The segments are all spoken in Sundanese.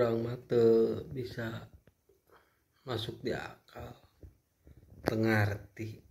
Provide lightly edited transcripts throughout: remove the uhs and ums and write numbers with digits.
Urang mah teu bisa masuk di akal, teu ngarti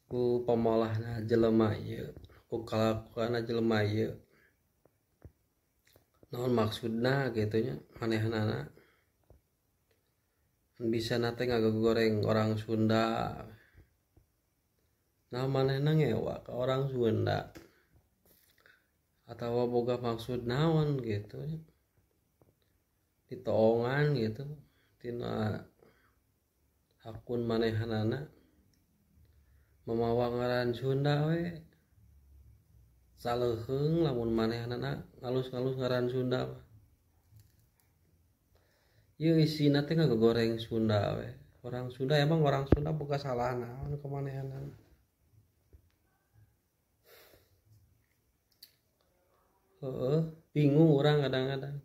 ku pamolahna jelema ieu, ku kalakuanna jelema ieu. Naon maksudna kitu nya manehnana. Bisa na teh ngagoreng orang Sunda. Nah manehna ngewa ka orang Sunda atawa boga maksud naon gitu nya. Ditoongan gitu tina akun manehanana mamawa ngaran Sunda we. Saleuheung lamun manehanana ngalus-ngalus ngaran Sunda mah. Ieu isina teh ngagoreng Sunda we. Orang Sunda emang orang Sunda boga salah naon ka manehanana. Bingung orang kadang-kadang.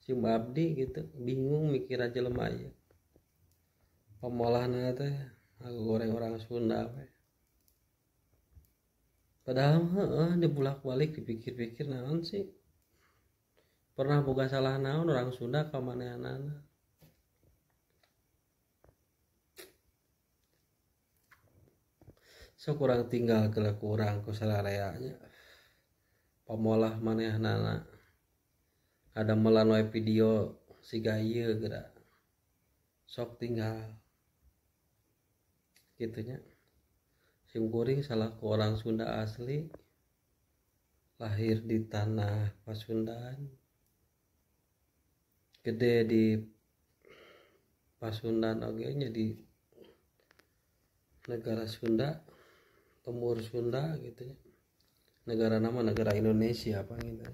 Si abdi gitu bingung mikir jelema ieu. Pamolahna teh ngagoreng orang Sunda we. Padahal heueuh dibulak-balik dipikir-pikir naon sih. Pernah boga salah naon orang Sunda ka manehanana. Sok urang tinggal geura ku urang ku sararea nya. Pamolah manehanana ada melan wae video siga ieu geura. Sok tinggal kitu nya. Sim kuring salaku orang Sunda asli, lahir di tanah Pasundan, gede di Pasundan oge nya, di negara Sunda, lembur Sunda gitu nya. Negara nama negara Indonesia apa gitu.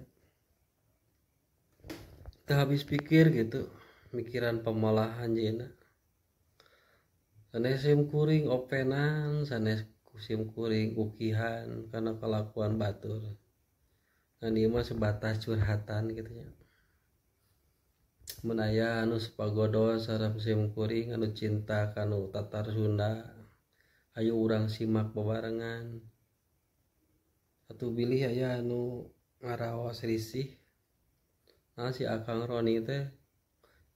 Teu habis pikir gitu, mikiran pemolahan jena. Sanes sim kuring openan, sanes sim kuring ukihan karena kelakuan batur. Ngan ieu mah sebatas curhatan gitu nya. Mun aya anu sapagodos sareng sim kuring anu cinta kanu tatar Sunda, ayo urang simak bebarengan. Atuh bilih aya anu ngaraos risih. Nah si Akang Roni teh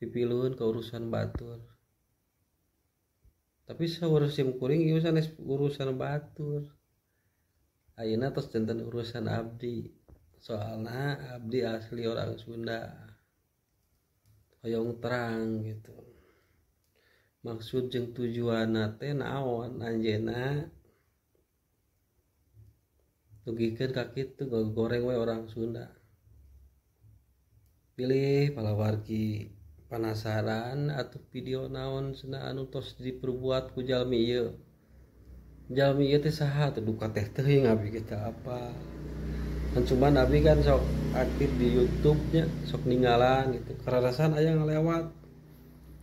dipiluhun ke urusan batur. Tapi saurus sim kuring ieu sanes urusan batur. Ayeuna tos janten urusan abdi. Soalna abdi asli orang Sunda. Hoyong terang gitu. Maksud jeung tujuanna teh naon anjeunna? Dugikeun ka kitu ngagoreng we orang Sunda. Pilih palawargi penasaran atau video naon cenah anu tos diperbuat ku jalmi ieu. Jalmi ieu teh saha teh duka teh teuing abdi kita apa. Kan cuman abdi kan sok aktif di YouTube nya, sok ninggalan gitu. Kararasan aya ngalewat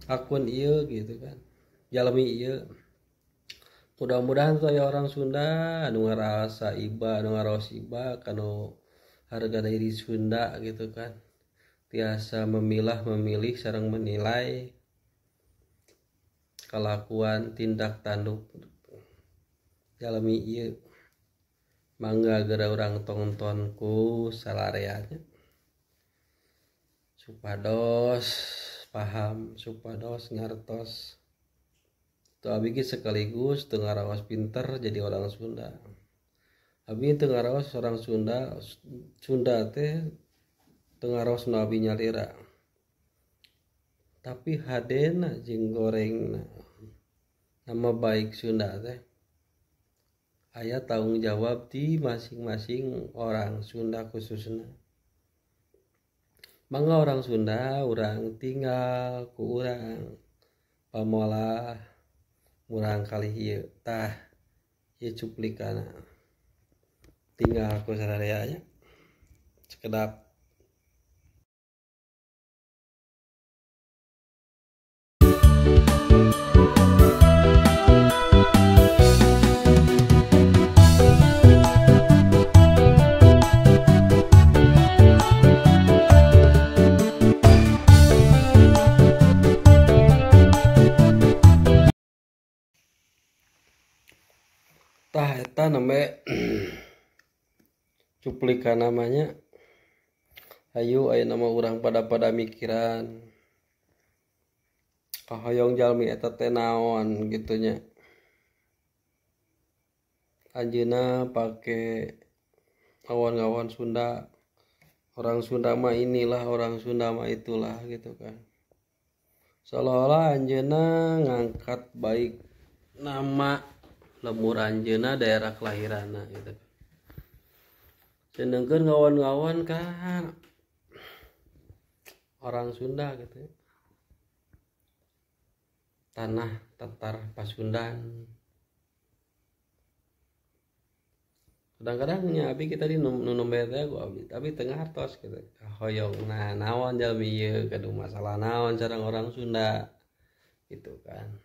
akun ieu gitu kan. Jalmi ieu. Mudah-mudahan saya orang Sunda anu ngarasa iba, anu ngaraos iba kanu harga diri Sunda gitu kan. Tiasa memilah, memilih sareng menilai kelakuan tindak tanduk jalmi ieu. Mangga geura urang tonton ku salareanya supados paham, supados ngartos. Tuh abi ge sekaligus teu ngaraos pinter jadi orang Sunda. Abi teu ngaraos orang Sunda, Sunda teh teu ngaraos nu abi nyalira. Tapi hadena jeung gorengna nama baik Sunda teh aya tanggung jawab di masing-masing orang Sunda khususna. Mangga orang Sunda urang tinggal ku urang pamolah murang kali ieu tah ieu cuplikana tinggal ku sararea nya sekedap. Tah eta namanya cuplikan namanya Hayu ayeuna mah urang pada-pada mikiran kahoyong jalmi eta teh naon gitu nya. Anjeunna pake awan-awan Sunda, orang Sunda mah inilah, orang Sunda mah itulah gitu kan. Seolah-olah anjeunna ngangkat baik nama lemur anjeunna, daerah kelahiranna gitu. Sedengkeun ngawan-ngawan kan orang Sunda gitu. Tanah Tatar Pasundan. Kadang-kadang nya abi kita di nu nembe teh ku abi, tapi teu ngartos gitu. Hoyong nah naon jalmi ieu gaduh masalah naon sareng orang Sunda gitu kan.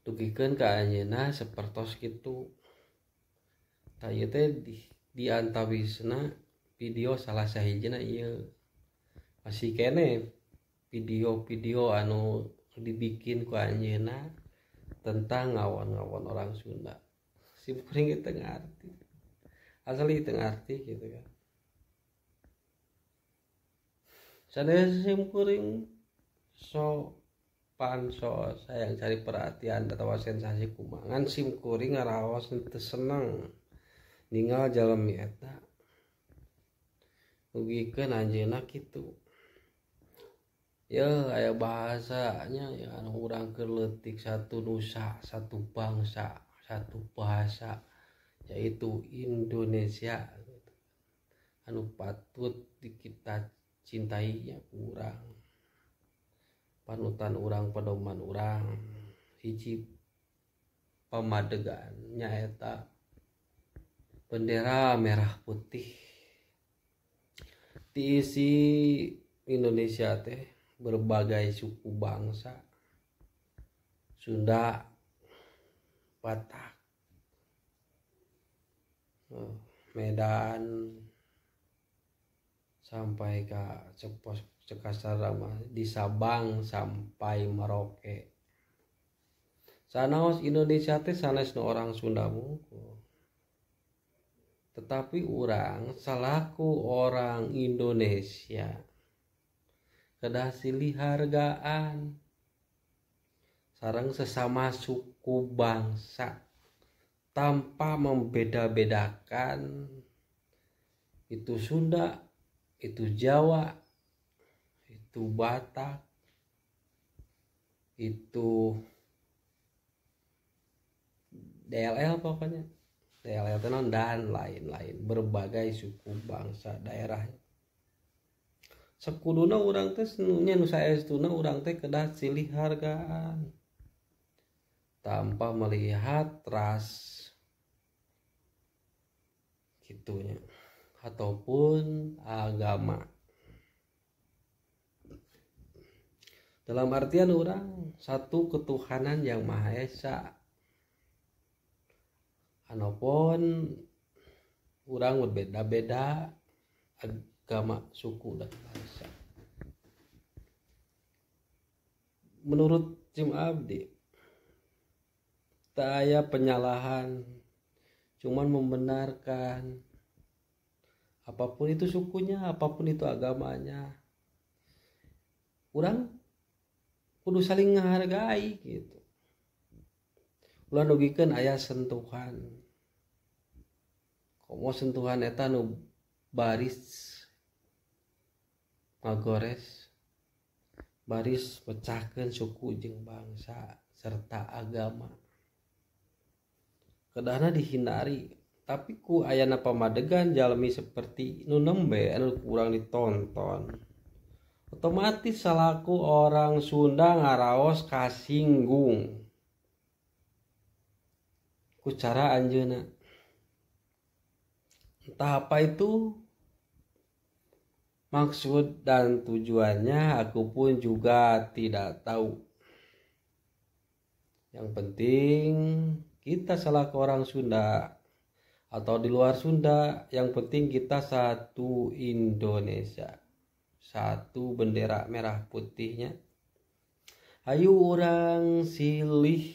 Dugikeun ka anjeunna sapertos kitu. Tah ieu teh di antawisna video salah sahijina ieu. Masih keneh video-video anu dibikin ku anjeunna tentang ngawan-ngawan orang Sunda. Si kuring teu ngarti. Asli teu ngarti gitu kan. Sanes sim kuring so pansos sayang cari perhatian atau sensasi kumaha. Ngan sim kuring ngaraos teu seneng ninggal jalmi eta. Dugikeun anjeunna kitu. Ya aya bahasanya ya anu urang keur leutik satu nusa, satu bangsa, satu bahasa, yaitu Indonesia gitu. Anu patut di kita cintainya urang, panutan urang, pedoman urang, hiji pamadegan nyaeta bendera merah putih. Diisi Indonesia teh berbagai suku bangsa, Sunda, Batak, Medan, sampai ke Cepos, Cekasar, di Sabang sampai Merauke. Sanaos Indonesia teh sanes nu orang Sunda mungkul. Tetapi urang salaku orang Indonesia kedah silih hargaan sareng sesama suku bangsa tanpa membeda-bedakan itu Sunda, itu Jawa, itu Batak, itu DLL pokoknya. DLL itu dan lain-lain, berbagai suku bangsa daerahnya. Sekuduna urang teh nya nu saestuna urang teh kedah silih hargaan tanpa melihat ras gitunya ataupun agama. Dalam artian urang satu ketuhanan yang Maha Esa. Anopun urang berbeda-beda agama, suku dan bangsa. Menurut Jim Abdi, tak aya penyalahan, cuman membenarkan apapun itu sukunya, apapun itu agamanya. Urang kudu saling menghargai gitu. Ulah dugikeun aya sentuhan. Komo sentuhan eta nu baris ngagores, baris pecahkeun suku jeung bangsa serta agama. Kedahna dihindari, tapi ku ayana pamadegan jalmi seperti nu nembe anu kurang ditonton. Otomatis salaku orang Sunda ngaraos kasinggung ku cara anjeunna. Entah apa itu maksud dan tujuannya aku pun juga tidak tahu. Yang penting kita selaku orang Sunda atau di luar Sunda, yang penting kita satu Indonesia, satu bendera merah putihnya. Ayo urang silih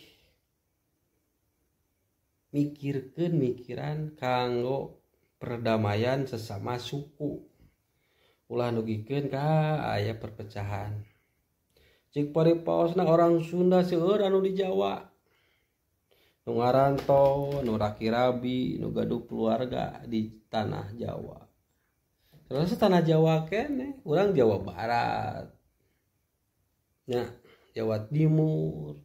mikirkeun mikiran kanggo perdamaian sesama suku. Ulah dugikeun ka aya perpecahan. Cik paripaosna orang Sunda seueur anu di Jawa. Nu ngaranto, nu raki-rabi, nu gaduh keluarga di tanah Jawa. Terus tanah Jawa keneh, urang Jawa Barat. Nya, Jawa Timur.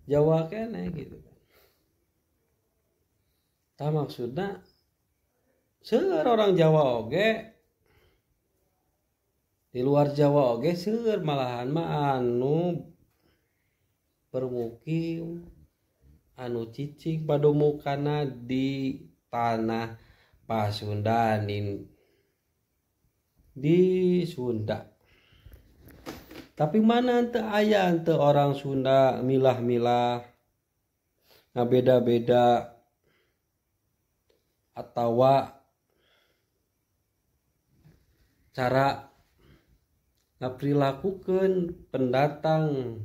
Jawa keneh gitu kan. Tah maksudna seueur orang Jawa oge, di luar Jawa oge seueur malahan mah anu bermukim, anu cicing padumukana di tanah Pasundanin, di Sunda. Tapi mana ente aya ente orang Sunda milah-milah, ngabeda-beda atawa cara ngaperilakukeun pendatang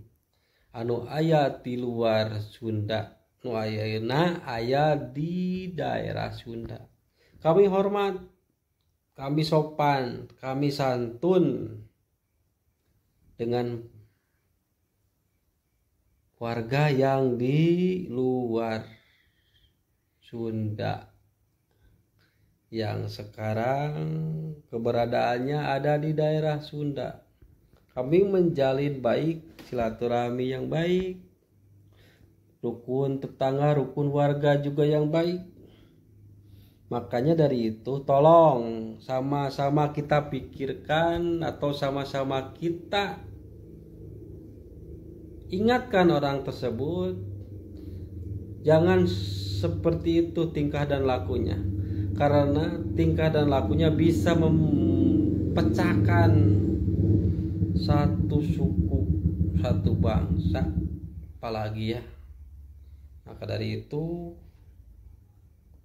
anu aya di luar Sunda, nu ayeuna aya di daerah Sunda. Kami hormat, kami sopan, kami santun dengan warga yang di luar Sunda yang sekarang keberadaannya ada di daerah Sunda. Kami menjalin baik, silaturahmi yang baik, rukun tetangga, rukun warga juga yang baik. Makanya dari itu tolong sama-sama kita pikirkan atau sama-sama kita ingatkan orang tersebut, jangan seperti itu tingkah dan lakunya. Karena tingkah dan lakunya bisa mempecahkan satu suku, satu bangsa, apalagi ya. Maka dari itu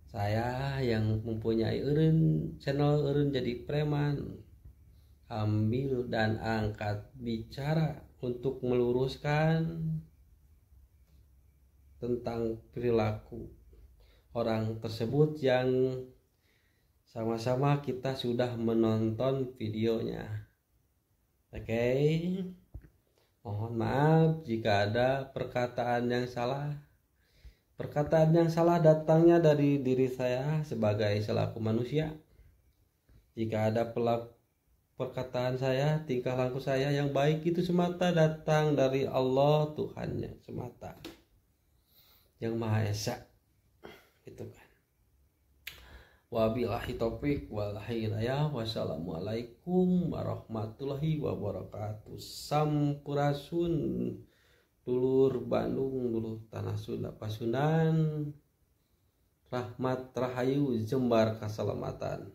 saya yang mempunyai eureun channel eureun jadi preman, ambil dan angkat bicara untuk meluruskan tentang perilaku orang tersebut yang sama-sama kita sudah menonton videonya. Oke, mohon maaf jika ada perkataan yang salah. Perkataan yang salah datangnya dari diri saya sebagai selaku manusia. Jika ada perkataan saya, tingkah laku saya yang baik itu semata datang dari Allah Tuhannya semata, yang Maha Esa. Itu kan. Wabillahi taufik wal hidayah. Wassalamualaikum warahmatullahi wabarakatuh. Sampurasun dulur Bandung, dulur tanah Sunda Pasundan. Rahmat rahayu jembar kasalamatan.